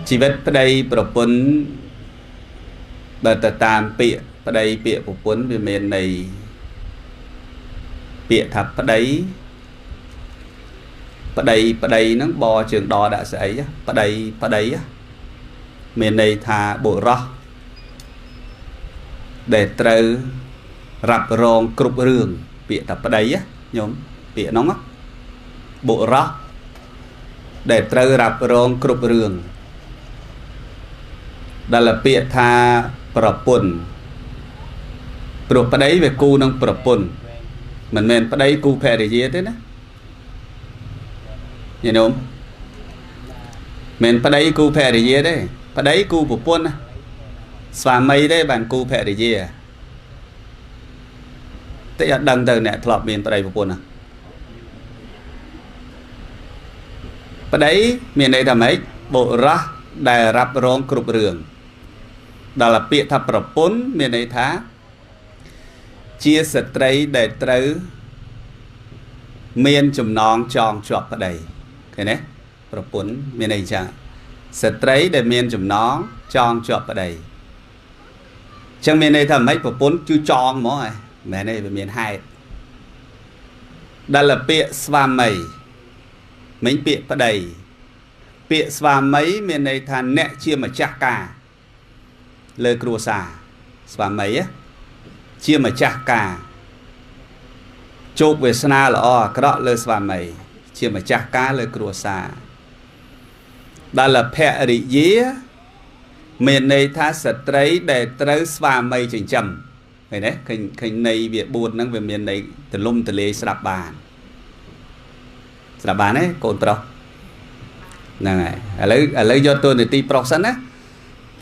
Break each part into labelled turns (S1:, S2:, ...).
S1: ជីវិតប្តីប្រពន្ធបើទៅតាមពាក្យប្តីពាក្យប្រពន្ធវាមានន័យពាក្យថាប្តីប្តីប្តីហ្នឹងបជើងដដាក់ស្អីប្តីប្តីមានន័យថាបុរសដែលត្រូវរ៉ាប់រងគ្រប់រឿងពាក្យថាប្តីញោមពាក្យហ្នឹងបុរសដែលត្រូវរ៉ាប់រងគ្រប់រឿងដែលពាក្យថាប្រពន្ធព្រោះប្តីវាគូនឹងប្រពន្ធមិនមែនប្តីគូភរិយាទេណាញាតិញោមមិនប្តីគូភរិយាទេប្តីគូប្រពន្ធណាស្វាមីទេបានគូភរិយាតិចអត់ដឹងទៅអ្នកធ្លាប់មានប្តីប្រពន្ធណាប្តីមានន័យថាម៉េចបុរសដែលរ៉ាប់រងគ្រប់រឿងដល់ពាក្យថាប្រពន្ធមានន័យថាជាស្ត្រីដែលត្រូវមានចំណងចងជាប់ប្តីឃើញទេប្រពន្ធមានន័យចឹងស្ត្រីដែលមានចំណងចងជាប់ប្តីចឹងមានន័យថាម៉េចប្រពន្ធគឺចងហ្មងហ៎មែនទេវាមានហេតុដល់ពាក្យស្វាមីមិញពាក្យប្តីពាក្យស្វាមីមានន័យថាអ្នកជាម្ចាស់ការលើគ្រួសារស្វាមីជាម្ចាស់ការជោគវាសនាល្អអាក្រក់លើស្វាមីជាម្ចាស់ការលើគ្រួសារដល់ភរិយាមានន័យថាស្ត្រីដែលត្រូវស្វាមីចិញ្ចឹមឃើញទេឃើញន័យវា4ហ្នឹងវាមានន័យទលំទលាយស្រាប់បានស្រាប់បានទេកូនប្រុសហ្នឹងហើយឥឡូវយកតួនាទីប្រុសសិនណា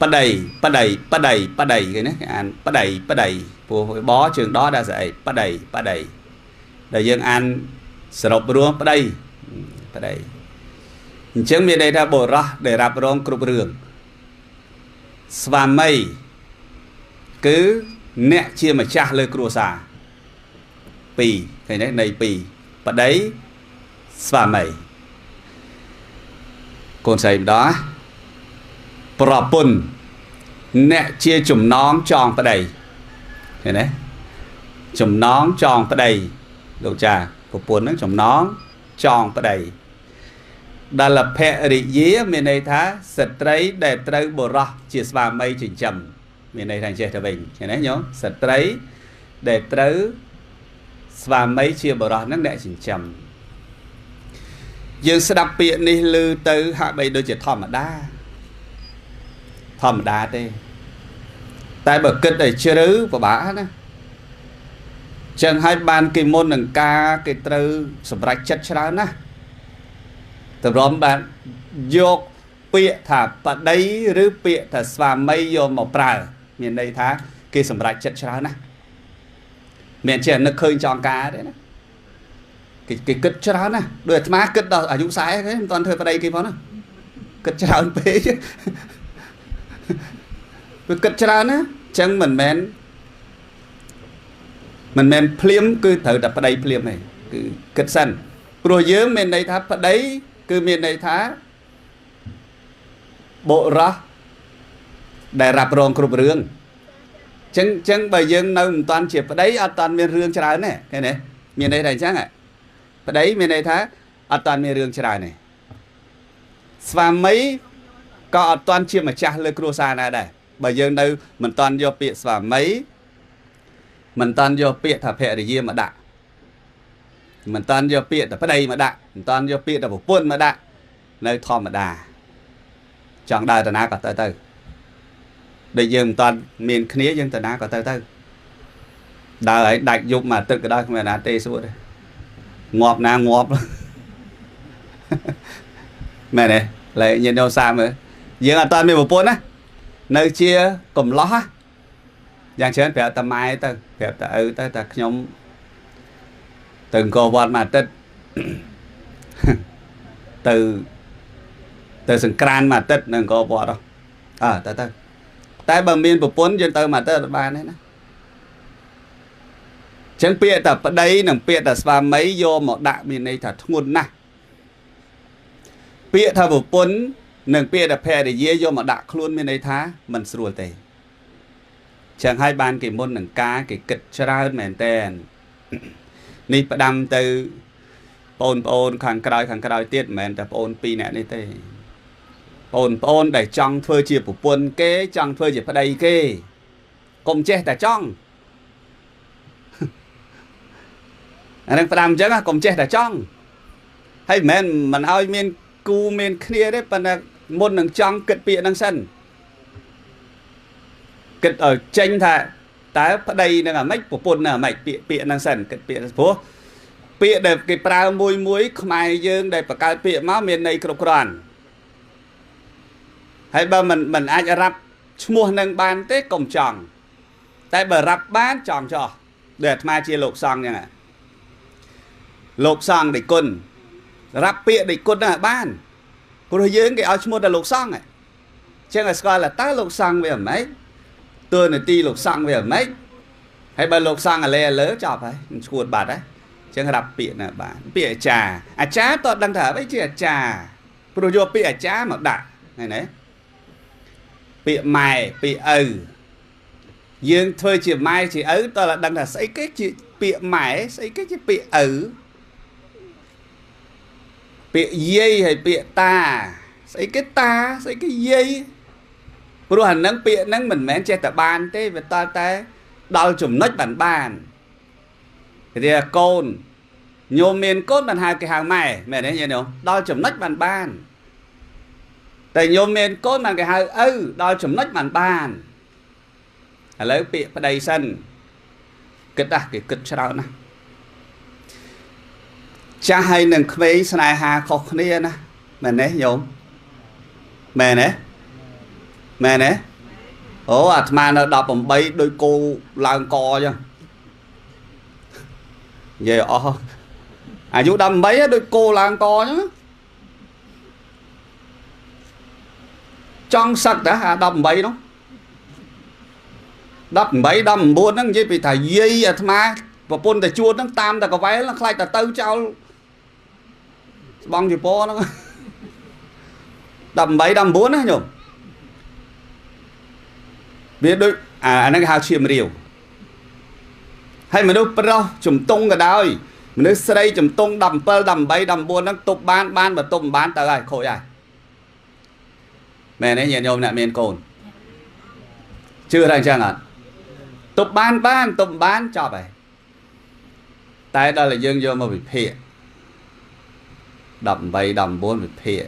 S1: ប្តីប្តីប្តីប្តីឃើញទេគេអានប្តីប្តីព្រោះបជើងដដាក់ស្អីប្តីប្តីដែលយើងអានសរុបរួមប្តីប្តីអញ្ចឹងមានន័យថាបុរសដែលរ៉ាប់រងគ្រប់រឿងស្វាមីគឺអ្នកជាម្ចាស់លើគ្រួសារ2ឃើញទេន័យ2ប្តីស្វាមីកូនស្រីម្ដងប្រពន្ធអ្នកជាចំណងចងប្តីឃើញទេចំណងចងប្តីលោកចាប្រពន្ធហ្នឹងចំណងចងប្តីដល់ភរិយាមានន័យថាស្ត្រីដែលត្រូវបុរសជាស្វាមីចិញ្ចឹមមានន័យថាចេះទៅវិញឃើញទេញោមស្ត្រីដែលត្រូវស្វាមីជាបុរសហ្នឹងអ្នកចិញ្ចឹមយើងស្ដាប់ពាក្យនេះឮទៅហាក់បីដូចជាធម្មតាធម្មតាទេតែបើគិតឲ្យជ្រៅពិបាកណាចឹងហើយបានគេមុននឹងការគេត្រូវសម្រេចចិត្តច្រើនណាស់តម្រាំបានយកពាក្យថាប្តីឬពាក្យថាស្វាមីយកមកប្រើមានន័យថាគេសម្រេចចិត្តច្រើនណាស់មានជានឹកឃើញចង់ការទេណាគេគិតច្រើនណាស់ដូចអាត្មាគិតដល់អាយុ40គេមិនទាន់ធ្វើប្តីគេផងណាគិតច្រើនពេកវាគិតច្រើនណាចឹងមិនមែនភ្លាមគឺត្រូវតែប្តីភ្លាមទេគឺគិតសិនព្រោះយើងមានន័យថាប្តីគឺមានន័យថាបុរសដែលរ៉ាប់រងគ្រប់រឿងចឹងបើយើងនៅមិនទាន់ជាប្តីអត់ទាន់មានរឿងច្រើនទេឃើញទេមានន័យថាអញ្ចឹងប្តីមានន័យថាអត់ទាន់មានរឿងច្រើនទេស្វាមីក៏អត់ទាន់ជាម្ចាស់លើគ្រួសារណាដែរបើយើងនៅមិនទាន់យកពាក្យស្វាមីមិនទាន់យកពាក្យថាភរិយាមកដាក់មិនទាន់យកពាក្យថាប្តីមកដាក់មិនទាន់យកពាក្យថាប្រពន្ធមកដាក់នៅធម្មតាចង់ដើរតាណាក៏ទៅទៅដូចយើងមិនទាន់មានគ្នាយើងតាណាក៏ទៅទៅដើរឲ្យដាច់យប់មួយអាទិត្យក៏ដោយគ្មានណាទេសួរទេងាប់ណាងាប់មែនទេឡើយញាតិញោមសាមើលយើងអត់ទាន់មានប្រពន្ធណានៅជាកំឡោះយ៉ាងច្រើនប្រាប់តែម៉ែទៅប្រាប់តែឪទៅតែខ្ញុំទៅអង្គរវត្តមួយអាទិត្យទៅសង្ក្រានមួយអាទិត្យនៅអង្គរវត្តអើទៅតែបើមានប្រពន្ធយើងទៅមួយអាទិត្យអត់បានទេណាចឹងពាក្យតែប្តីនិងពាក្យតែស្វាមីយកមកដាក់មានន័យថាធ្ងន់ណាស់ពាក្យថាប្រពន្ធ និងពាក្យថាភរិយាយកមកដាក់ខ្លួនមានន័យថាមិនស្រួលទេចឹងហើយបានគេមុននឹងការគេគិតច្រើនមែនតែននេះផ្ដាំទៅបងប្អូនខាងក្រោយខាងក្រោយទៀតមិនមែនតែបងពីរនាក់នេះទេបងប្អូនដែលចង់ធ្វើជាប្រពន្ធគេចង់ធ្វើជាប្តីគេកុំចេះតែចង់អានឹងផ្ដាំអញ្ចឹងកុំចេះតែចង់ហើយមិនមែនមិនឲ្យមានគូមានគ្នាទេប៉ុន្តែមុននឹងចង់គិតពាក្យហ្នឹងសិនគិតឲ្យចេញថាតើប្តីនឹងអាម៉េចប្រពន្ធនឹងអាម៉េចពាក្យពាក្យហ្នឹងសិនគិតពាក្យព្រោះពាក្យដែលគេប្រើមួយមួយខ្មែរយើងដែលបង្កើតពាក្យមកមានន័យគ្រប់គ្រាន់ហើយបើមិនអាចរាប់ឈ្មោះនឹងបានទេកុំចង់តែបើរាប់បានចង់ចោះដូចអាត្មាជាលោកសង្ឃអញ្ចឹងលោកសង្ឃដេចគុណរាប់ពាក្យដេចគុណហ្នឹងឲ្យបានព្រោះយើងគេឲ្យឈ្មោះតែលោកសង្ឃអញ្ចឹងឲ្យស្គាល់ថាតើលោកសង្ឃវាអាម៉េចតួនាទីលោកសង្ឃវាអាម៉េចហើយបើលោកសង្ឃអាឡេអាលើចប់ហើយមិនឈួតបាត់ហើយអញ្ចឹងរាប់ពាក្យណាបានពាក្យអាចារ្យអាចារ្យតើដឹងថាអ្វីជាអាចារ្យព្រោះយកពាក្យអាចារ្យមកដាក់ហ្នឹងណាពាក្យម៉ែពាក្យឪយើងធ្វើជាម៉ែជាឪតើដឹងថាស្អីគេជាពាក្យម៉ែស្អីគេជាពាក្យឪពាក្យយាយហើយពាក្យតាស្អីគេតាស្អីគេយាយព្រោះអានឹងពាក្យហ្នឹងមិនមែនចេះតែបានទេវាតតែដល់ចំណុចបានបានគេថាកូនញោមមានកូនបានហៅគេហៅម៉ែមែនទេញោមដល់ចំណុចបានបានតែញោមមានកូនបានគេហៅឪដល់ចំណុចបានបានឥឡូវពាក្យប្តីសិនគិតណាគេគិតច្រើនណាស់ចាស់ហើយនឹងក្មេងស្នេហាខុសគ្នាណាមែនទេញោមមែនទេមែនទេអូអាត្មានៅ18ដូចគោឡើងកអញ្ចឹងនិយាយអស់អាយុ18ដូចគោឡើងកអញ្ចឹងចង់សឹកតាអា18នោះ18 19ហ្នឹងនិយាយពីថាយាយអាត្មាប្រពន្ធតែជួនហ្នឹងតាមតែកវែលខ្លាចតែទៅចោលស្បង់ជាពហ្នឹង18 19ណាញោមវាដូចអាហ្នឹងគេហៅឈាមរាវហើយមនុស្សប្រុសជំទង់ក៏ដោយមនុស្សស្រីជំទង់17 18 19ហ្នឹងទប់បានបានបើទប់មិនបានទៅហើយខូចហើយមែនទេញាតិញោមអ្នកមានកូនជឿថាអញ្ចឹងអត់ទប់បានបានទប់បានចប់ហើយតែដល់តែយើងយកមកវិភាគ18 19វិភាគ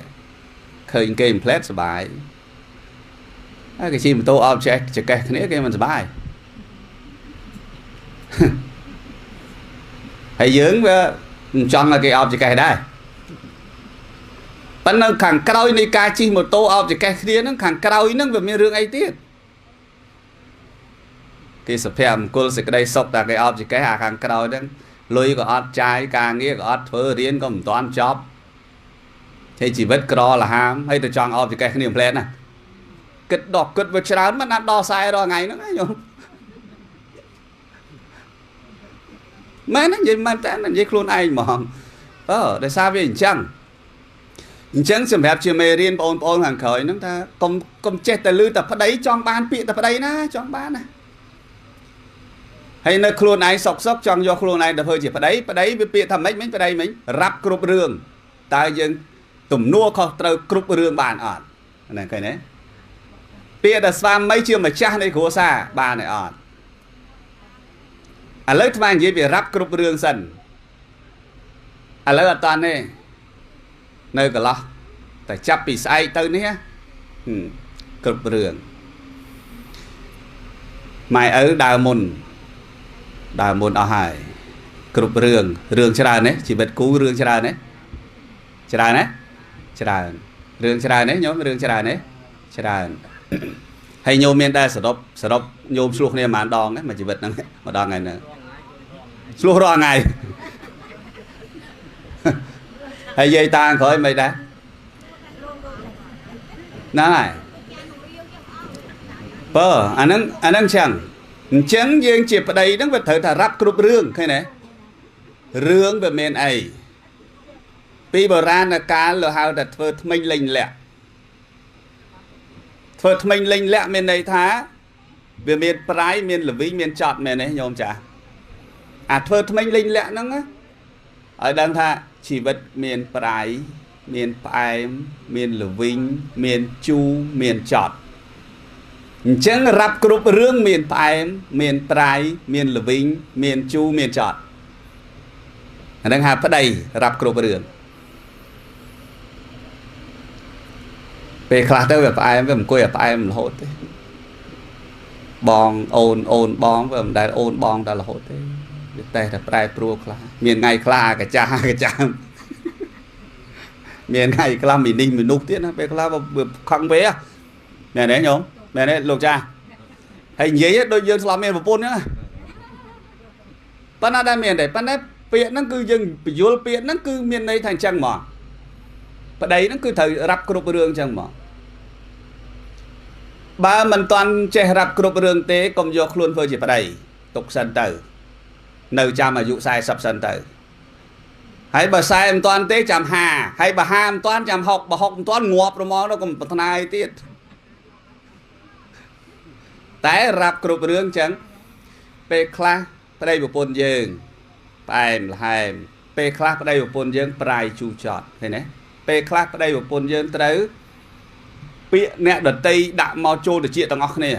S1: ឃើញគេផ្លែតសបាយហើយគេជិះម៉ូតូអោបចេះចកេះគ្នាគេមិនសបាយហើយយើងវាមិនចង់ឲ្យគេអោបចកេះដែរប៉ុន្តែខាងក្រោយនៃការជិះម៉ូតូអោបចកេះគ្នាហ្នឹងខាងក្រោយហ្នឹងវាមានរឿងអីទៀតគេសុភមង្គលសេចក្តីសុខតែគេអោបចកេះអាខាងក្រោយហ្នឹងលុយក៏អត់ចាយការងារក៏អត់ធ្វើរៀនក៏មិនទាន់ចប់ហើយជីវិតក្រលហាមហើយទៅចង់អោបចកេះគ្នាផ្លែតណាគិតដល់គិតវាច្រើនមិនណាដល់ខ្សែរាល់ថ្ងៃហ្នឹងណាញោមមែនណានិយាយមែនតើនិយាយខ្លួនឯងហ្មងអឺដោយសារវាអញ្ចឹងអញ្ចឹងសម្រាប់ជាមេរៀនបងប្អូនខាងក្រោយហ្នឹងថាកុំចេះតែលឺតែប្តីចង់បានពាក្យតែប្តីណាចង់បានណាហើយនៅខ្លួនឯងសុកសុកចង់យកខ្លួនឯងទៅធ្វើជាប្តីប្តីវាពាក្យថាម៉េចមិញប្តីមិញរាប់គ្រប់រឿងតើយើងទំនួលខុសត្រូវគ្រប់រឿងបានអត់ហ្នឹងឃើញទេពាក្យថាស្វាមីជាម្ចាស់នៃគ្រួសារបានទេអត់ឥឡូវថ្មនិយាយពីរាប់គ្រប់រឿងសិនឥឡូវអត់តាន់ទេនៅកន្លោះតែចាប់ពីស្អែកទៅនេះគ្រប់រឿងម៉ែឪដើរមុនដើរមុនអស់ហើយគ្រប់រឿងរឿងច្រើនទេជីវិតគូរឿងច្រើនទេច្រើនទេច្រើនរឿងច្រើនទេញោមរឿងច្រើនទេច្រើនហើយញោមមានដែរសរុបញោមឆ្លោះគ្នាប៉ុន្មានដងហ្នឹងមួយជីវិតហ្នឹងម្ដងថ្ងៃហ្នឹងឆ្លោះរាល់ថ្ងៃហើយយាយតាក្រោយមិនដែរហ្នឹងហើយបើអាហ្នឹងចឹងអញ្ចឹងយើងជាប្តីហ្នឹងវាត្រូវថារាប់គ្រប់រឿងឃើញទេរឿងវាមានអីពីបុរាណកាលលោកហៅថាធ្វើថ្មិញលេងលាក់ ធ្វើថ្មិញលេងលាក់មានន័យថាវាមានប្រៃមានល្វីងមានចត់មែនទេញោមចាអាធ្វើថ្មិញលេងលាក់ហ្នឹងឲ្យដឹងថាជីវិតមានប្រៃមានផ្អែមមានល្វីងមានជូរមានចត់អញ្ចឹងរាប់គ្រប់រឿងមានផ្អែមមានប្រៃមានល្វីងមានជូរមានចត់អាហ្នឹងហៅប្តីរាប់គ្រប់រឿងពេលខ្លះទៅវាផ្អែមវាអង្គុយឲ្យផ្អែមរហូតទេបងអូនអូនបងវាមិនដែលអូនបងតែរហូតទេវាតែតែប្រែប្រួលខ្លះមានថ្ងៃខ្លះអាកាចាស់អាកាចាស់មានថ្ងៃខ្លះមីនេះមនុស្សទៀតណាពេលខ្លះវាខឹងពេកមែនទេញោមមែនទេលោកចាស់ហើយនិយាយដូចយើងធ្លាប់មានប្រពន្ធហ្នឹងប៉ុន្តែដែរមានទេប៉ុន្តែពាក្យហ្នឹងគឺយើងពយល់ពាក្យហ្នឹងគឺមានន័យថាអញ្ចឹងហ្មងប្តីហ្នឹងគឺត្រូវរាប់គ្រប់រឿងអញ្ចឹងហ្មងបើមិនទាន់ចេះរាប់គ្រប់រឿងទេកុំយកខ្លួនធ្វើជាប្តីទុកសិនទៅនៅចាំអាយុ40សិនទៅហើយបើ40មិនទាន់ទេចាំ50ហើយបើ50មិនទាន់ចាំ60បើ60មិនទាន់ងាប់រមងទៅកុំប្រាថ្នាអីទៀតតែរាប់គ្រប់រឿងអញ្ចឹងពេលខ្លះប្តីប្រពន្ធយើងផ្អែមល្ហែមពេលខ្លះប្តីប្រពន្ធយើងប្រៃជូរចត់ឃើញទេពេលខ្លះប្តីប្រពន្ធយើងត្រូវពាក្យអ្នកដតីដាក់មកចូលតិចទាំងអស់គ្នា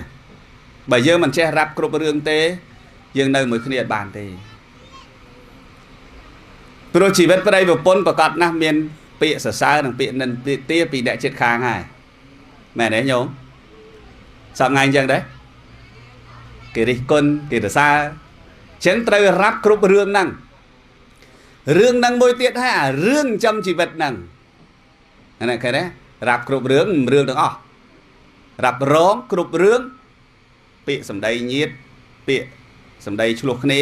S1: បើយើងមិនចេះរាប់គ្រប់រឿងទេយើងនៅមួយគ្នាអត់បានទេព្រោះជីវិតប្តីប្រពន្ធប្រកាសណាស់មានពាក្យសរសើរនិងពាក្យនិន្ទាពីអ្នកជិតខាងហើយមែនទេញោមសប្ងៃអញ្ចឹងដែរគេរិះគន់គេសរសើរអញ្ចឹងត្រូវរាប់គ្រប់រឿងហ្នឹងរឿងហ្នឹងមួយទៀតហើយអារឿងចំជីវិតហ្នឹងហ្នឹងឃើញទេរាប់គ្រប់រឿងរឿងទាំងអស់រាប់រងគ្រប់រឿងពាក្យសម្ដីញាតពាក្យសម្ដីឆ្លោះគ្នា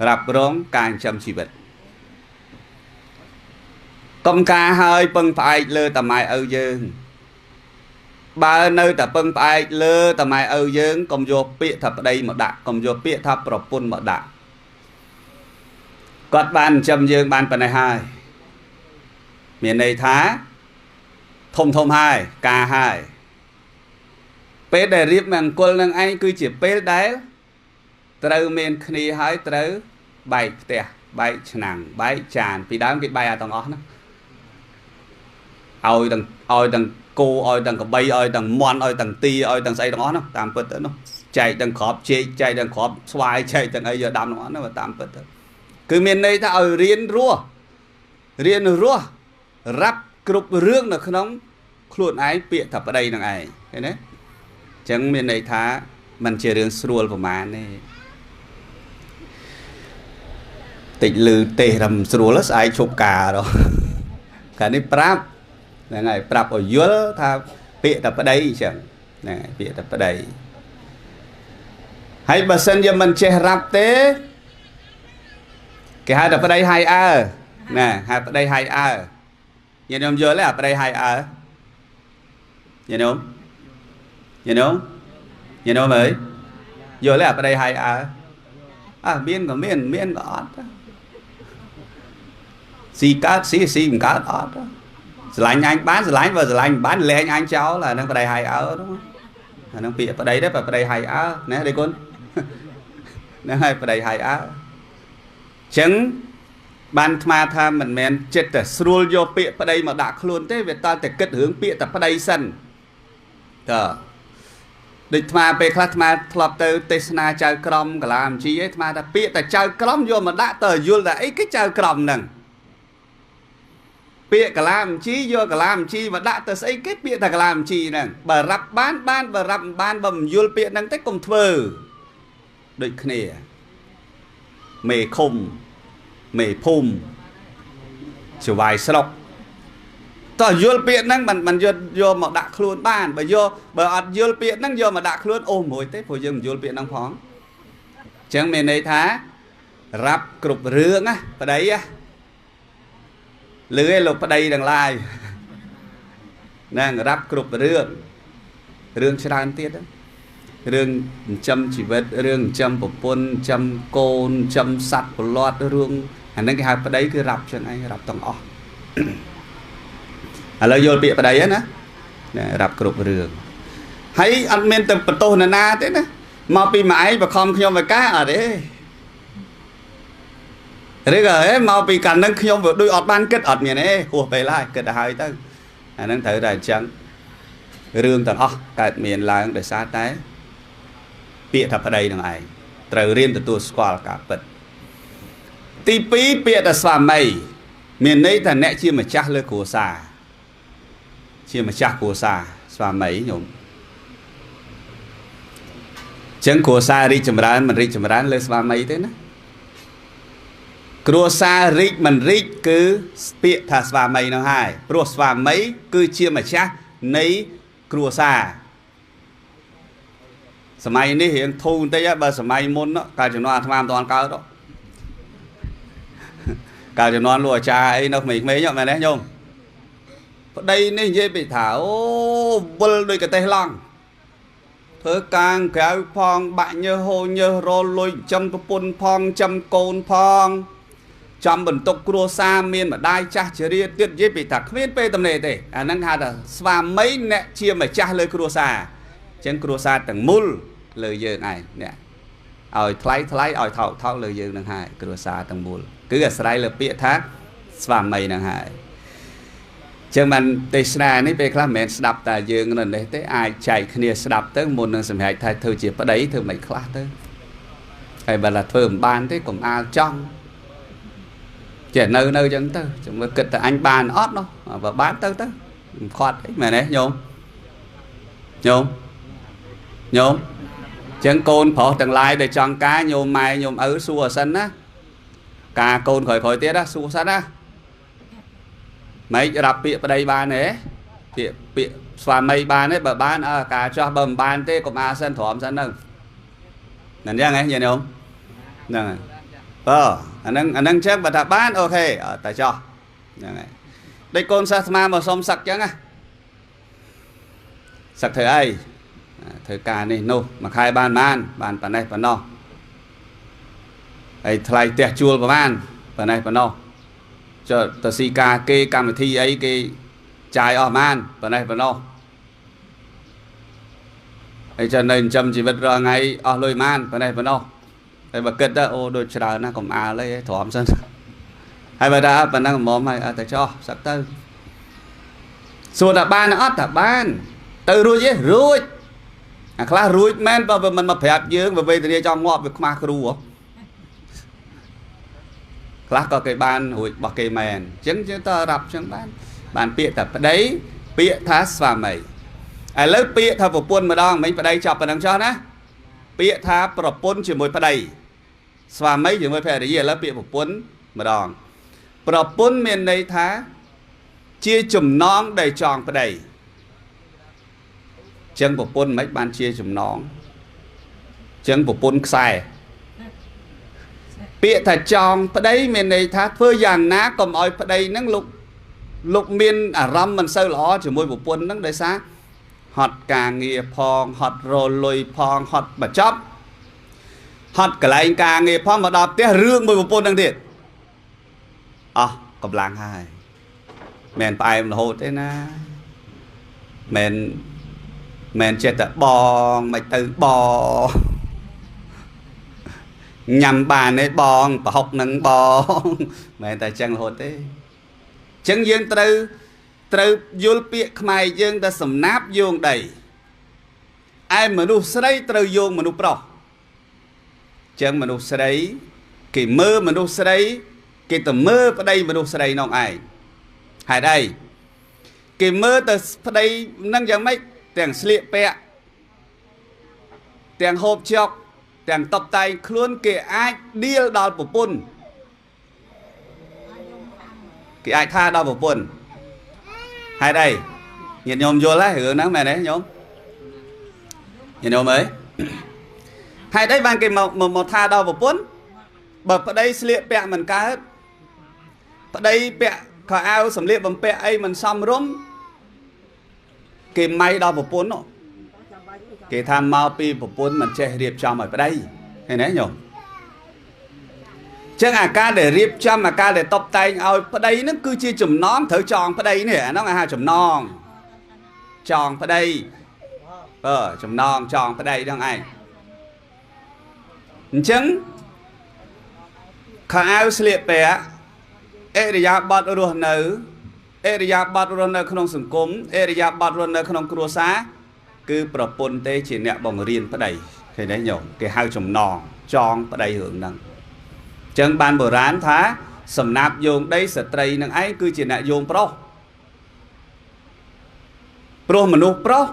S1: រាប់រងការចិញ្ចឹមជីវិតកុំការហើយពឹងផ្អែកលើតម៉ែឪយើងបើនៅតែពឹងផ្អែកលើតម៉ែឪយើងកុំយកពាក្យថាប្តីមកដាក់កុំយកពាក្យថាប្រពន្ធមកដាក់គាត់បានចិញ្ចឹមយើងបានប៉ុណ្ណេះហើយមានន័យថាធំធំហើយការហើយពេលដែលរៀបមង្គលនឹងឯងគឺជាពេលដែលត្រូវមានគ្នាហើយត្រូវបែកផ្ទះបែកឆ្នាំងបែកចានពីដើមគេបែកអាទាំងអស់ហ្នឹងឲ្យទាំងគោឲ្យទាំងកបីឲ្យទាំងមន់ឲ្យទាំងទីឲ្យទាំងស្អីទាំងអស់ហ្នឹងតាមពិតទៅនោះចែកទាំងក្របជែកចែកទាំងក្របស្វាយចែកទាំងអីយកដាំទាំងអស់ហ្នឹងតាមពិតទៅគឺមានន័យថាឲ្យរៀនរស់រៀនរស់រាប់គ្រប់រឿងនៅក្នុងខ្លួនឯងពាក្យថាប្តីនឹងឯងឃើញទេអញ្ចឹងមានន័យថាมันជារឿងស្រួលប្រមាណទេតិចលឺទេសរំស្រួលស្អែកឈប់ការដល់កាលនេះប្រាប់ហ្នឹងហើយប្រាប់ឲ្យយល់ថាពាក្យតែប្តីអញ្ចឹងហ្នឹងហើយពាក្យតែប្តីហើយបើសិនជាមិនចេះរាប់ទេគេហៅថាប្តីហៃអើណាហៅប្តីហៃអើញាតិញោមយល់ទេអាប្តីហៃអើញាតិញោមញាតិញោមញាតិញោមអើយយល់ទេអាប្តីហៃអើអើមានក៏មានមានក៏អត់ស៊ីកើតស៊ីស៊ីមិនកើតអត់ស្រឡាញ់អញបានស្រឡាញ់បើស្រឡាញ់មិនបានលែងអញចោលអាហ្នឹងប្តីហៃអើហ្នឹងអាហ្នឹងពាក្យប្តីទេបើប្តីហៃអើណាទេគុណហ្នឹងហើយប្តីហៃអើអញ្ចឹងបានថ្មថាមិនមែនចិត្តតែស្រួលយកពាក្យប្តីមកដាក់ខ្លួនទេវាតតែគិតរឿងពាក្យតែប្តីសិនតើដូចថ្មពេលខ្លះថ្មធ្លាប់ទៅទេសនាចៅក្រមកលាមជីឯងថ្មថាពាក្យតែចៅក្រមយកមកដាក់តើយល់ថាអីគេចៅក្រមហ្នឹងពាក្យកលាមជីយកកលាមជីមកដាក់ទៅស្អីគេពាក្យតែកលាមជីហ្នឹងបើរាប់បានបានបើរាប់មិនបានបើមិនយល់ពាក្យហ្នឹងទេកុំធ្វើដូចគ្នាមេឃុំមេភូមិចវាយស្រុកតើយល់ពាក្យហ្នឹងមិនយកមកដាក់ខ្លួនបានបើយកបើអត់យល់ពាក្យហ្នឹងយកមកដាក់ខ្លួនអូមួយទេព្រោះយើងមិនយល់ពាក្យហ្នឹងផងអញ្ចឹងមានន័យថារាប់គ្រប់រឿងណាប្តីណាលឺឯលោកប្តីទាំងឡាយហ្នឹងរាប់គ្រប់រឿងរឿងច្រើនទៀតរឿងចិញ្ចឹមជីវិតរឿងចិញ្ចឹមប្រពន្ធចិញ្ចឹមកូនចិញ្ចឹមសត្វប្រឡាត់រឿងអាហ្នឹងគេហៅប្តីគឺរាប់ចឹងឯងរាប់ទាំងអស់ឥឡូវយល់ពាក្យប្តីហ្នឹងណារាប់គ្រប់រឿង ហើយអត់មានទៅបន្ទោសនរណាទេណាមកពីម៉ែឯងបខំខ្ញុំឲ្យការអត់ទេឬក៏ហេមកពីកាលហ្នឹងខ្ញុំវាដូចអត់បានគិតអត់មានទេហួសពេលហើយគិតទៅហើយទៅអាហ្នឹងត្រូវតែអញ្ចឹងរឿងទាំងអស់កើតមានឡើងដោយសារតែពាក្យថាប្តីនឹងឯងត្រូវរៀនទទួលស្គាល់ការពិតទី2ពាក្យថាស្វាមីមានន័យថាអ្នកជាម្ចាស់លើគ្រួសារជាម្ចាស់គ្រួសារស្វាមីញោមចឹងគ្រួសាររីកចម្រើនមិនរីកចម្រើនលើស្វាមីទេណាគ្រួសាររីកមិនរីកគឺពាក្យថាស្វាមីនោះហើយព្រោះស្វាមីគឺជាម្ចាស់នៃគ្រួសារសម័យនេះរៀងធូរបន្តិចបើសម័យមុនកាលជំនាន់អាត្មាមិនទាន់កើតកាលជំនាន់លោកអាចារ្យអីនៅក្មេងៗមែនទេញោមប្តីនេះនិយាយពីថាអូវិលដូចកទេសឡង់ធ្វើការក្រៅផងបាក់ញើសហូរញើសរលុយចំប្រពន្ធផងចំកូនផងចំបន្ទុកគ្រួសារមានម្ដាយចាស់ជរាទៀតនិយាយពីថាគ្មានពេលទំនេរទេអាហ្នឹងហៅថាស្វាមីអ្នកជាម្ចាស់លើគ្រួសារអញ្ចឹងគ្រួសារទាំងមូលលើយើងឯងអ្នកឲ្យថ្លៃថ្លៃឲ្យថោកថោកលើយើងនឹងហើយគ្រួសារទាំងមូលគឺអាស្រ័យលើពាក្យថាស្វាមីនឹងហើយចឹងបានទេសនានេះពេលខ្លះមិនមែនស្ដាប់តែយើងនៅនេះទេអាចចែកគ្នាស្ដាប់ទៅមុននឹងសម្រេចថាធ្វើជាប្តីធ្វើមិនខ្លះទៅហើយបើថាធ្វើមិនបានទេកុំអាលចង់ចេះនៅចឹងទៅចាំមើលគិតតែអញបានអត់នោះបើបានទៅទៅមិនខាត់អីមែនទេញោមញោមញោមចឹងកូនប្រុសទាំងឡាយដែលចង់ការញោមម៉ែញោមឪសួរអសិនណាការកូនក្រោយៗទៀតណាសួរសិនណាម៉េចរាប់ពាក្យប្តីបានទេពាក្យស្វាមីបានទេបើបានអើការចោះបើមិនបានទេកុំអាសិនទ្រាំសិនហ្នឹងមិនអញ្ចឹងហ៎ញាតិញោមហ្នឹងហើយបើអាហ្នឹងចឹងបើថាបានអូខេតែចោះហ្នឹងហើយដូចកូនសិស្សអាត្មាមកសុំសឹកចឹងណាសឹកធ្វើអីធ្វើការនេះនោះមួយខែបានបានបានប៉ុណ្ណេះប៉ុណ្ណោះហើយថ្លៃផ្ទះជួលប្រហែលប៉ុណ្ណេះប៉ុណ្ណោះចុះទៅស៊ីការគេកម្មវិធីអីគេចាយអស់ប៉ុន្មានប៉ុណ្ណេះប៉ុណ្ណោះហើយចុះនៅចិញ្ចឹមជីវិតរាល់ថ្ងៃអស់លុយប៉ុន្មានប៉ុណ្ណេះប៉ុណ្ណោះហើយបើគិតទៅអូដូចច្រើនណាស់កុំអាលអីទ្រាំសិនហើយបើថាប៉ុណ្ណឹងហ្មងហើយតែចោះសឹកទៅសួរថាបានអត់ថាបានទៅរួចទេរួចអាខ្លះរួចមែនបើមិនមកប្រាប់យើងបើវេទនាចង់ងាប់វាខ្មាស់គ្រូហ៎ខ្លះក៏គេបានរួចរបស់គេមែនអញ្ចឹងយើងតរាប់អញ្ចឹងបានបានពាក្យថាប្តីពាក្យថាស្វាមីឥឡូវពាក្យថាប្រពន្ធម្ដងមិញប្តីចប់ប៉ុណ្ណឹងចោះណាពាក្យថាប្រពន្ធជាមួយប្តីស្វាមីជាមួយភរិយាឥឡូវពាក្យប្រពន្ធម្ដងប្រពន្ធមានន័យថាជាចំណងដែលចងប្តីអញ្ចឹងប្រពន្ធមិនបានជាចំណងអញ្ចឹងប្រពន្ធខ្សែពាក្យថាចងប្តីមានន័យថាធ្វើយ៉ាងណាកុំឲ្យប្តីហ្នឹងលោកមានអារម្មណ៍មិនសូវល្អជាមួយប្រពន្ធហ្នឹងដោយសារហត់ការងារផងហត់រលុយផងហត់បញ្ចប់ហត់កន្លែងការងារផងមកដល់ផ្ទះរឿងមួយប្រពន្ធហ្នឹងទៀតអស់កម្លាំងហើយមិនផ្អែមរហូតទេណាមិនចេះតែបងមិនទៅបងញ៉ាំបានទេបងប្រហុកនឹងបងមិនតែចឹងរហូតទេចឹងយើងត្រូវយល់ពាក្យខ្មែរយើងតែសំណាបយោងដីឯមនុស្សស្រីត្រូវយោងមនុស្សប្រុសចឹងមនុស្សស្រីគេមើលមនុស្សស្រីគេទៅមើលប្តីមនុស្សស្រីនោះឯងហេតុអីគេមើលទៅប្តីនឹងយ៉ាងម៉េចទាំងស្លៀកពាក់ទាំងហូបចុកទាំងតបតែងខ្លួនគេអាចដៀលដល់ប្រពន្ធគេអាចថាដល់ប្រពន្ធហេតុអីញាតិញោមយល់ហើយរឿងហ្នឹងមែនទេញោមញាតិញោមអើយហេតុអីបានគេមកថាដល់ប្រពន្ធបើប្តីស្លៀកពាក់មិនកើតប្តីពាក់ខោអាវសម្លៀកបំពាក់អីមិនសមរម្យគេម៉ៃដល់ប្រពន្ធនោះគេថាមកពីប្រពន្ធមិនចេះរៀបចំឲ្យប្តីឃើញទេញោមចឹងអាការដែលរៀបចំអាការដែលតបតែងឲ្យប្តីហ្នឹងគឺជាចំណងត្រូវចងប្តីនេះអាហ្នឹងគេហៅចំណងចងប្តី បើចំណងចងប្តីហ្នឹងឯងអញ្ចឹងខោអាវស្លៀកពាក់អរិយាប័ត្ររស់នៅអរិយាប័ត្ររស់នៅក្នុងសង្គមអរិយាប័ត្ររស់នៅក្នុងគ្រួសារគឺប្រពន្ធទេជាអ្នកបង្រៀនប្តីឃើញទេញោមគេហៅចំណងចងប្តីរឿងហ្នឹងអញ្ចឹងបានបុរាណថាសំណាបយោងដីស្ត្រីនឹងឯងគឺជាអ្នកយោងប្រុសព្រោះមនុស្សប្រុស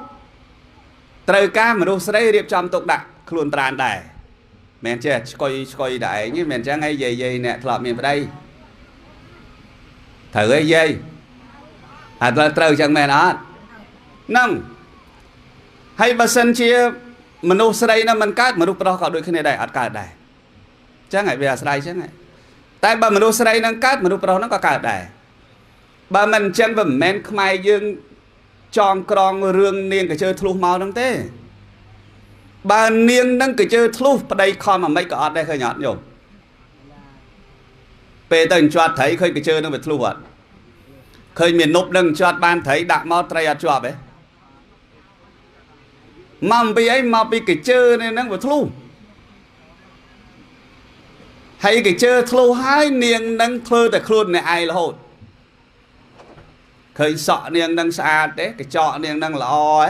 S1: ត្រូវការមនុស្សស្រីរៀបចំទុកដាក់ខ្លួនប្រាណដែរមែនចេះឆ្កុយឆ្កុយតែឯងមែនអញ្ចឹងឯងយាយយាយអ្នកធ្លាប់មានប្តីត្រូវឯងយាយអត់ត្រូវអញ្ចឹងមែនអត់ហ្នឹងហើយបើសិនជាមនុស្សស្រីនោះមិនកើតមនុស្សប្រុសក៏ដូចគ្នាដែរអត់កើតដែរអញ្ចឹងហើយវាអាស្រ័យអញ្ចឹងហើយតែបើមនុស្សស្រីនឹងកើតមនុស្សប្រុសនឹងក៏កើតដែរបើមិនអញ្ចឹងវាមិនមែនខ្មែរយើងចងក្រងរឿងនាងកជើធ្លុះមកហ្នឹងទេបើនាងនឹងកជើធ្លុះប្តីខំអាម៉េចក៏អត់ដែរឃើញអត់ញោមពេលទៅជាប់ត្រីឃើញកជើនឹងវាធ្លុះអត់ឃើញមាននប់នឹងជាប់បានត្រីដាក់មកត្រីអត់ជាប់ទេមកពីអីមកពីកជើនេះហ្នឹងវាធ្លុះហើយកជើធ្លុះហើយនាងនឹងធ្វើតែខ្លួនអ្នកឯងរហូតឃើញសក់នាងនឹងស្អាតទេកញ្ចក់នាងនឹងល្អហ៎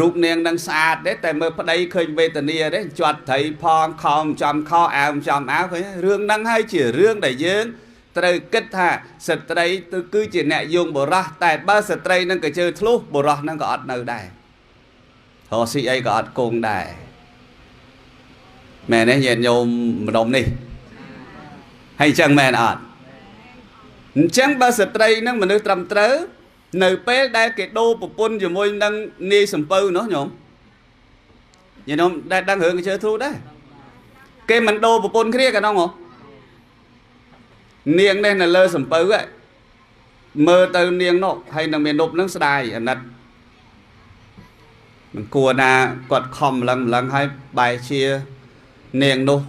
S1: រូបនាងនឹងស្អាតទេតែមើលប្តីឃើញវេទនាទេជាប់ត្រីផងខំចំខោអាវចំអាវឃើញរឿងហ្នឹងហើយជារឿងដែលយើងត្រូវគិតថាស្ត្រីគឺជាអ្នកយោងបុរសតែបើស្ត្រីនឹងកជើធ្លុះបុរសនឹងក៏អត់នៅដែររកស៊ីអីក៏អត់គង់ដែរមែនទេញាតិញោមម្ដុំនេះហើយអញ្ចឹងមែនអត់អញ្ចឹងបើស្ត្រីនឹងមនុស្សត្រឹមត្រូវនៅពេលដែលគេដូរប្រពន្ធជាមួយនឹងនាយសំពៅនោះញោមញាតិញោមដែលដឹងរឿងកជើធ្លុះដែរគេមិនដូរប្រពន្ធគ្នាកាលនោះហ៎នាងនេះនៅលើសំពៅហ៎មើលទៅនាងនោះហើយនឹងមាននប់នឹងស្ដាយអាណិតមិនគួរណាគាត់ខំម្លឹងម្លឹងហើយបែរជានាងនោះ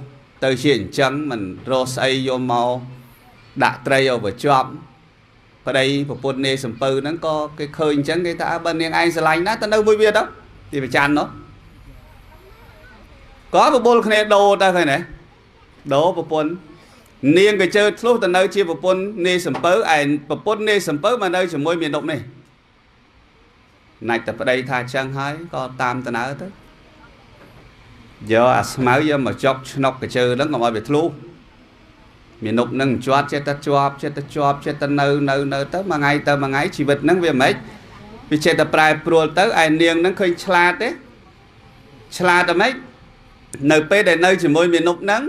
S1: ទៅជាអញ្ចឹងមិនរកស្អីយកមកដាក់ត្រីឲ្យបញ្ចប់ប្តីប្រពន្ធនាយសំពៅហ្នឹងក៏គេឃើញអញ្ចឹងគេថាបើនាងឯងស្រឡាញ់ណាស់ទៅនៅមួយវាទៅទីប្រច័ននោះក៏បបួលគ្នាដូរទៅឃើញទេដូរប្រពន្ធនាងក៏ជើធ្លុះទៅនៅជាប្រពន្ធនាយសំពៅឯប្រពន្ធនាយសំពៅមកនៅជាមួយមាននប់នេះណាច់តែប្តីថាចឹងហើយក៏តាមដំណើរទៅយកអាស្មៅយកមកចុកឆ្នុកកជើហ្នឹងកុំឲ្យវាធ្លុះមាននប់នឹងជាប់ចេះតែជាប់ចេះតែជាប់ចេះតែនៅនៅនៅទៅមួយថ្ងៃទៅមួយថ្ងៃជីវិតហ្នឹងវាមិនវាចេះតែប្រែប្រួលទៅឯនាងហ្នឹងឃើញឆ្លាតទេឆ្លាតតែម៉េចនៅពេលដែលនៅជាមួយមាននប់ហ្នឹង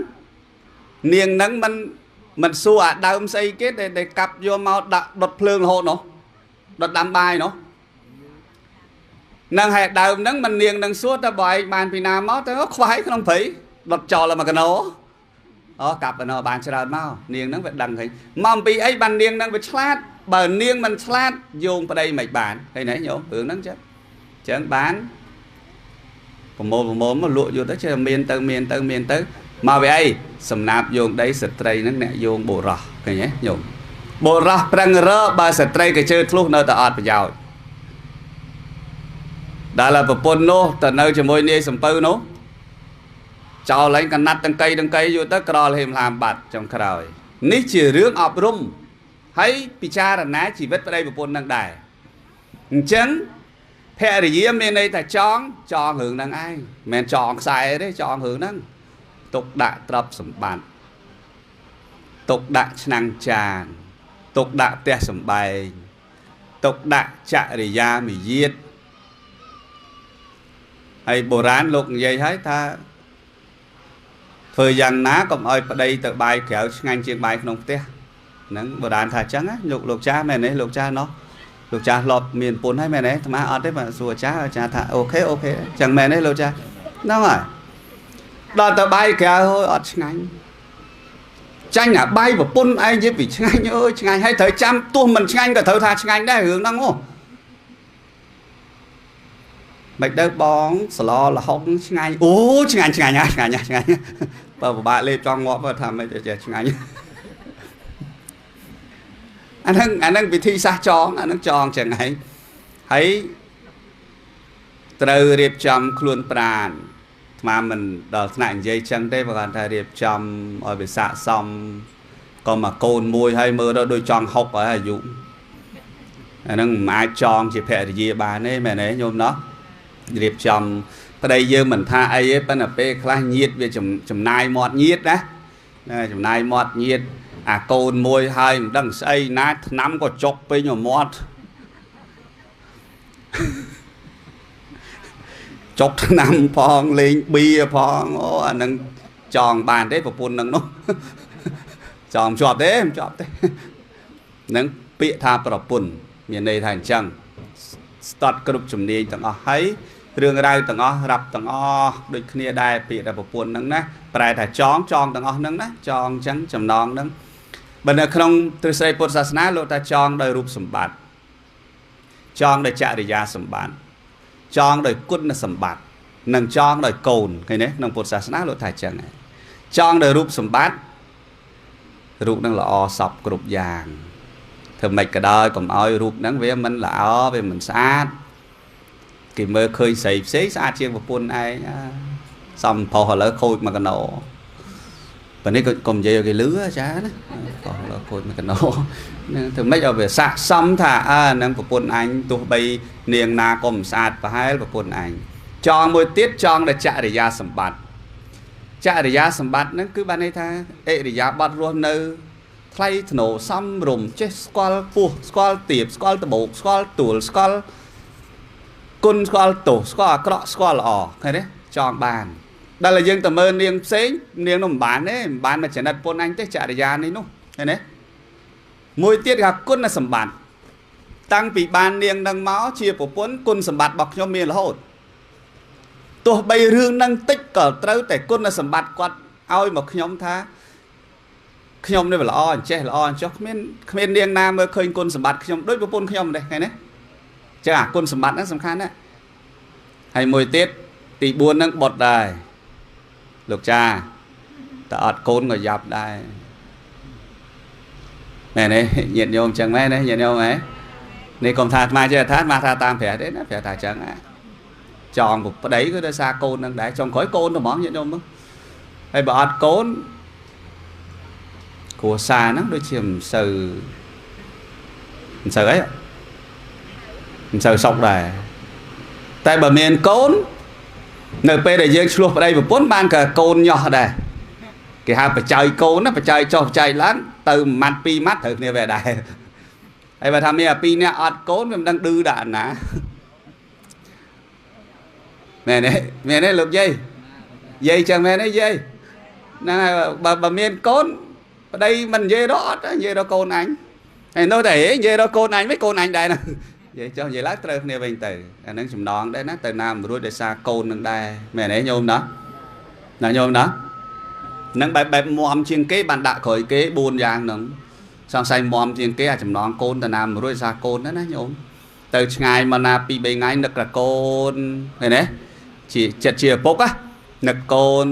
S1: នាងហ្នឹងមិនសួរអាដើមស្អីគេដែលកាប់យកមកដាក់ដុតភ្លើងរហូតនោះដុតដាំបាយនោះនឹងហើយដើមហ្នឹងមិននាងនឹងសួរតែបើឯងបានពីណាមកទៅខ្វាយក្នុងព្រៃដុតចោលមកកណោអូកាប់កណោបានច្រើនមកនាងហ្នឹងវាដឹងឃើញមកអំពីអីបាននាងហ្នឹងវាឆ្លាតបើនាងមិនឆ្លាតយោងប្តីមិនបានឃើញទេញោមរឿងហ្នឹងចឹងចឹងបានប្រមូលមកលក់យកទៅចេះមានទៅមានទៅមានទៅមកវាអីសំណាបយោងដីស្ត្រីហ្នឹងអ្នកយោងបុរសឃើញទេញោមបុរសប្រឹងរបើស្ត្រីក៏ជឿធ្លុះនៅតែអត់ប្រយោជន៍ដល់ប្រពន្ធនោះទៅនៅជាមួយនាយសំពៅនោះចោលឯងកណាត់តង្កៃតង្កៃយូរទៅក្រលហេមឡាមបាត់ចុងក្រោយនេះជារឿងអប់រំហើយពិចារណាជីវិតប្តីប្រពន្ធនឹងដែរអញ្ចឹងភរិយាមានន័យថាចងចងរឿងហ្នឹងឯងមិនមែនចងខ្សែទេចងរឿងហ្នឹងទុកដាក់ទ្រព្យសម្បត្តិទុកដាក់ឆ្នាំងចានទុកដាក់ផ្ទះសម្បែងទុកដាក់ចរិយាមាយាទហើយបុរាណលោកនិយាយហើយថាធ្វើយ៉ាងណាកុំឲ្យប្តីទៅបាយក្រៅឆ្ងាញ់ជាងបាយក្នុងផ្ទះហ្នឹងបុរាណថាអញ្ចឹងណាលោកចាស់មែនទេលោកចាស់ណោះលោកចាស់ធ្លាប់មានប្រពន្ធហើយមែនទេអាត្មាអត់ទេបាទសួរអាចារ្យអាចារ្យថាអូខេអូខេអញ្ចឹងមែនទេលោកចាស់ហ្នឹងហើយដល់ទៅបាយក្រៅហូយអត់ឆ្ងាញ់ចាញ់អាបាយប្រពន្ធឯងនិយាយពីឆ្ងាញ់អើយឆ្ងាញ់ហើយត្រូវចាំទោះមិនឆ្ងាញ់ក៏ត្រូវថាឆ្ងាញ់ដែររឿងហ្នឹងហ៎មិនទៅបងសឡលហុងឆ្ងាញ់អូឆ្ងាញ់ឆ្ងាញ់ណាឆ្ងាញ់ណាឆ្ងាញ់បើពិបាកលេបចង់ងាប់ថាមិនចេះឆ្ងាញ់អាហ្នឹងវិធីសាស្ត្រចងអាហ្នឹងចងចឹងឯងហើយ ត្រូវរៀបចំខ្លួនប្រាណអាត្មាមិនដល់ថ្នាក់និយាយចឹងទេបើគាត់ថារៀបចំឲ្យវាស័ក្តិសមក៏មកកូនមួយហើយមើលទៅដូចចង់ហុកហើយអាយុអាហ្នឹងមិនអាចចងជាភរិយាបានទេមែនទេញោមណោះរៀបចំប្តីយើងមិនថាអីទេប៉ុន្តែពេលខ្លះញាតវាចំណាយមាត់ញាតណាចំណាយមាត់ញាតអាកូនមួយហើយមិនដឹងស្អីណាថ្នាំក៏ចុកពេញមាត់ចុកថ្នាំផងលេងបៀផងអូអានឹងចងបានទេប្រពន្ធនឹងនោះចងជាប់ទេមិនជាប់ទេនឹងពាក្យថាប្រពន្ធមានន័យថាអញ្ចឹងស្ទាត់គ្រប់ជំនាញទាំងអស់ហើយរឿងរ៉ាវទាំងអស់រាប់ទាំងអស់ដូចគ្នាដែរពាក្យថាប្រពន្ធហ្នឹងណាប្រែថាចងចងទាំងអស់ហ្នឹងណាចងអញ្ចឹងចំណងហ្នឹងបើនៅក្នុងទ្រឹស្ដីពុទ្ធសាសនាលោកថាចងដោយរូបសម្បត្តិចងដោយចរិយាសម្បត្តិចងដោយគុណសម្បត្តិនិងចងដោយកូនឃើញទេក្នុងពុទ្ធសាសនាលោកថាអញ្ចឹងចងដោយរូបសម្បត្តិរូបហ្នឹងល្អសពគ្រប់យ៉ាងធ្វើម៉េចក៏ដោយកុំឲ្យរូបហ្នឹងវាមិនល្អវាមិនស្អាតគេមើលឃើញស្រីផ្សេងស្អាតជាងប្រពន្ធឯងសំប្រុសឥឡូវខូចមួយកណោប៉ុន្នេះក៏កុំនិយាយឲ្យគេលឺចាណាប្រុសឥឡូវខូចមួយកណោហ្នឹងធ្វើម៉េចឲ្យវាស័ក្តិសមថាអើហ្នឹងប្រពន្ធអញទោះបីនាងណាក៏មិនស្អាតប្រហែលប្រពន្ធអញចងមួយទៀតចងដល់ចរិយាសម្បត្តិចរិយាសម្បត្តិហ្នឹងគឺបានន័យថាអិរិយាបថរស់នៅថ្លៃថ្នូរសមរម្យចេះស្គាល់ពោះស្គាល់ទៀបស្គាល់ត្បូកស្គាល់ទួលស្គាល់គុណស្គាល់ទោសស្គាល់អាក្រក់ស្គាល់ល្អឃើញទេចងបានដល់តែយើងទៅមើលនាងផ្សេងនាងនោះមិនបានទេមិនបានមកចំណិតពុនអញទេចរិយានេះនោះឃើញទេមួយទៀតគេថាគុណសម្បត្តិតាំងពីបាននាងនឹងមកជាប្រពន្ធគុណសម្បត្តិរបស់ខ្ញុំមានរហូតទោះបីរឿងនឹងតិចក៏ត្រូវតែគុណសម្បត្តិគាត់ឲ្យមកខ្ញុំថាខ្ញុំនេះល្អអញ្ចេះល្អអញ្ចោះគ្មាននាងណាមើលឃើញគុណសម្បត្តិខ្ញុំដូចប្រពន្ធខ្ញុំទេឃើញទេចឹងអាគុណសម្បត្តិហ្នឹងសំខាន់ណាស់ហើយមួយទៀតទី4ហ្នឹងបុតដែរលោកចាតើអត់កូនក៏យ៉ាប់ដែរមែនទេញាតិញោមចឹងមែនទេញាតិញោមហ៎នេះកុំថាអាត្មាចេះថាអាត្មាថាតាមព្រះទេណាព្រះថាចឹងចងប្តីគឺដោយសារកូនហ្នឹងដែរចុងក្រោយកូនត្មងញាតិញោមហើយបើអត់កូនគ្រួសារហ្នឹងដូចជាមិនសូវអីមិនសូវសុខដែរតែបើមានកូននៅពេលដែលយើងឆ្លោះប្តីប្រពន្ធបានក៏កូនញាស់ដែរគេហៅបច្ច័យកូនណាបច្ច័យចុះបច្ច័យឡើងទៅមួយម៉ាត់ពីរម៉ាត់ត្រូវគ្នាវាដែរហើយបើថាមានអាពីរនាក់អត់កូនវាមិនដឹងឌឺដាក់ណាមែនទេមែនទេលោកយាយយាយចឹងមែនទេយាយហ្នឹងហើយបើមានកូនប្តីមិននិយាយរកអត់និយាយរកកូនអញហើយនោះតែនិយាយរកកូនអញវិញកូនអញដែរណានិយាយចុះនិយាយឡើងត្រូវគ្នាវិញទៅអាហ្នឹងចំណងដែរណាទៅណាមិនរួចដោយសារកូននឹងដែរមែនទេញោមណាណាញោមណានឹងបែបមមជាងគេបានដាក់ក្រោយគេ4យ៉ាងហ្នឹងសង្ស័យមមជាងគេអាចំណងកូនទៅណាមិនរួចដោយសារកូនណាញោមទៅឆ្ងាយមកណា2 3ថ្ងៃនឹកក្រកូនឃើញទេជាចិត្តជាឪពុកណានឹកកូន